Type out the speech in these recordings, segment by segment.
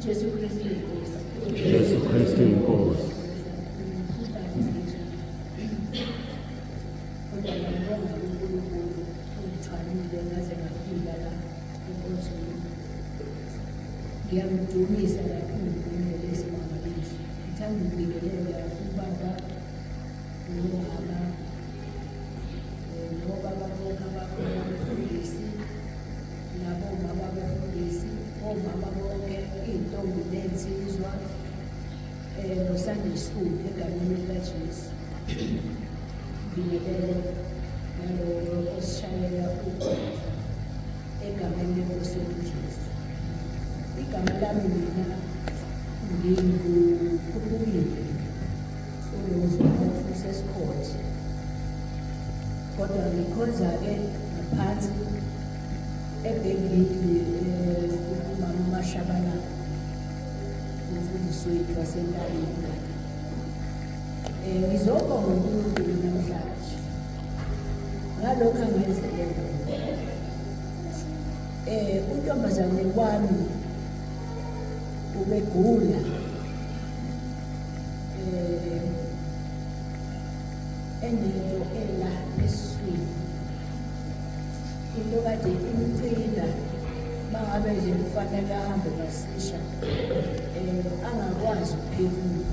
Jesu Kristu inkosi. Jesu Kristu inkosi. Kodwa ngiyabonga uNkulunkulu ungithwalile ngaze ngafika la enkonzweni. Ngiyamdumisa kakhulu ngendlela esimangaliso. Ngithanda ukubingelela ubaba nomama nobaba bonke abakhona abefundisi nabomama abefundisi, omama bonke, iy'ntombi ney'nsizwa no-Sunday school egameni likaJesu. Bingelele nalowo osishayela ucingo egameni lenkosi yethu uJesu. Igama lami mina ngingukhuphukile uRose usesikhothi kodwa ngikhonza-ke ngaphansi eBenville umama uMashabalala umfundisi wethu wasentabeni. Ngizobonga uNkulunkulu namhlanje ngalokhu angenzele kona. Untombazane wami ubegula enento ela esiswini into kade imcina mangabe nje kufanele ahambe masisha angakwazi ukuphefumula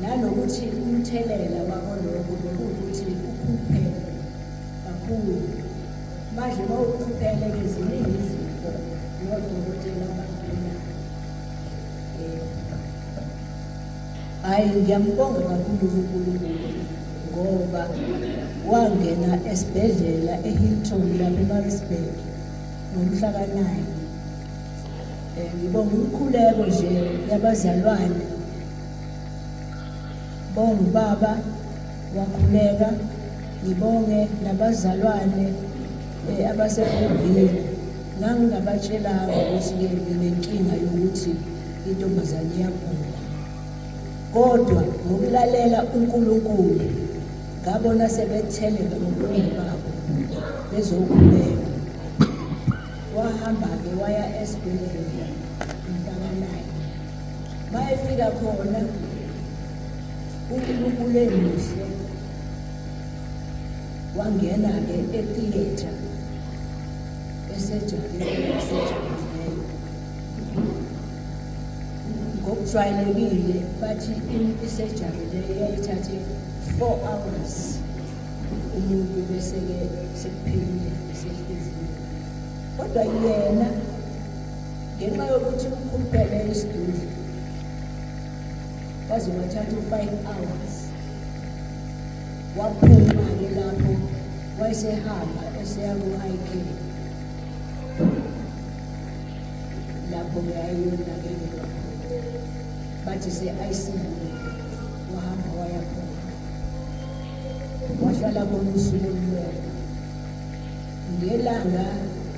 nanokuthi umthelela wako lokho bekuwukuthi ukhuluphele kakhulu manje uma ukhuluphele-ke ziningi izifo nodokotela abangena Hhayi ngiyambonga kakhulu uNkulunkulu ngoba wangena esibhedlela eHilton lapha eMaritzburg ngomhla ka-9. Ngibonga umkhuleko nje yabazalwane. Bonga ubaba wakhuleka, ngibonge nabazalwane abaseBhubhile. Ngangingabatshelanga ukuthi-ke nginenkinga yokuthi intombazane iyagula. Kodwa ngokulalela uNkulunkulu ngabona sebetheleka ngobuningi babo bezokhuleka. Wahamba-ke waya esibhedlela mhlaka-9. Mayefika khona uNkulunkulu emuhle wangena-ke etheatre esejabule esejabuleyo. Ngokujwayelekile bathi isejari le yayithathe 4 hours umuntu bese-ke sekuphelile esehlezile kodwa yena ngenxa yokuthi ukhuluphele isidudla waze wathatha u-5 hours waphuma-ke lapho wayesehamba eseya ku-high care lapho-ke ayeyonakekelwa khona bathi se-ICU wahamba waya khona wahlala khona usuku olulodwa ngelanga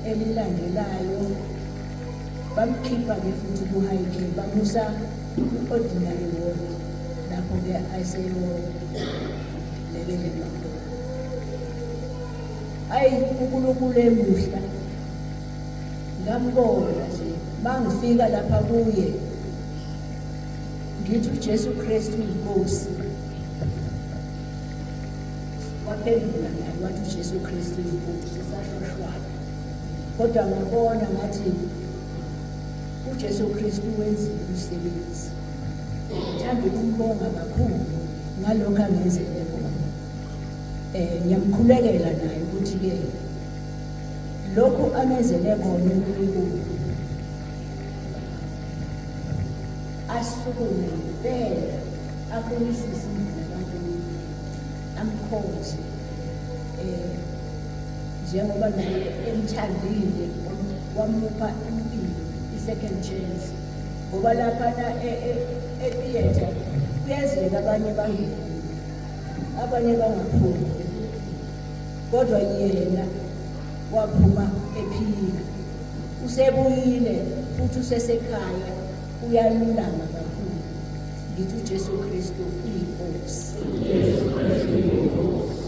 elilandelayo bamkhipha-ke futhi ku-high care bamusa ku-ordinary ward lapho-ke aseyolekelelwa khona. Ayi uNkulunkulu emuhla ngambona nje mangifika lapha kuye ngithi uJesu Kristu inkosi waphendula naye wathi uJesu Kristu inkosi sashwashwana kodwa ngabona ngathi uJesu Kristu wenzile umsebenzi ngithanda ukumbonga kakhulu ngalokho angenzele kona. Ngiyamkhulekela naye ukuthi-ke lokhu amenzele kona uNkulunkulu asukume ngempela afunisise indlela kaNkulunkulu amkhonze njengoba naye emthandile wamupha impilo i-second chance ngoba laphana e-theatre kuyenzeka abanye bangene abanye bangaphumi kodwa yena waphuma ephila usebuyile futhi usesekhaya uyalulama kakhulu ngithi uJesu Kristu uyinkosi. Jesu Kristu uyinkosi.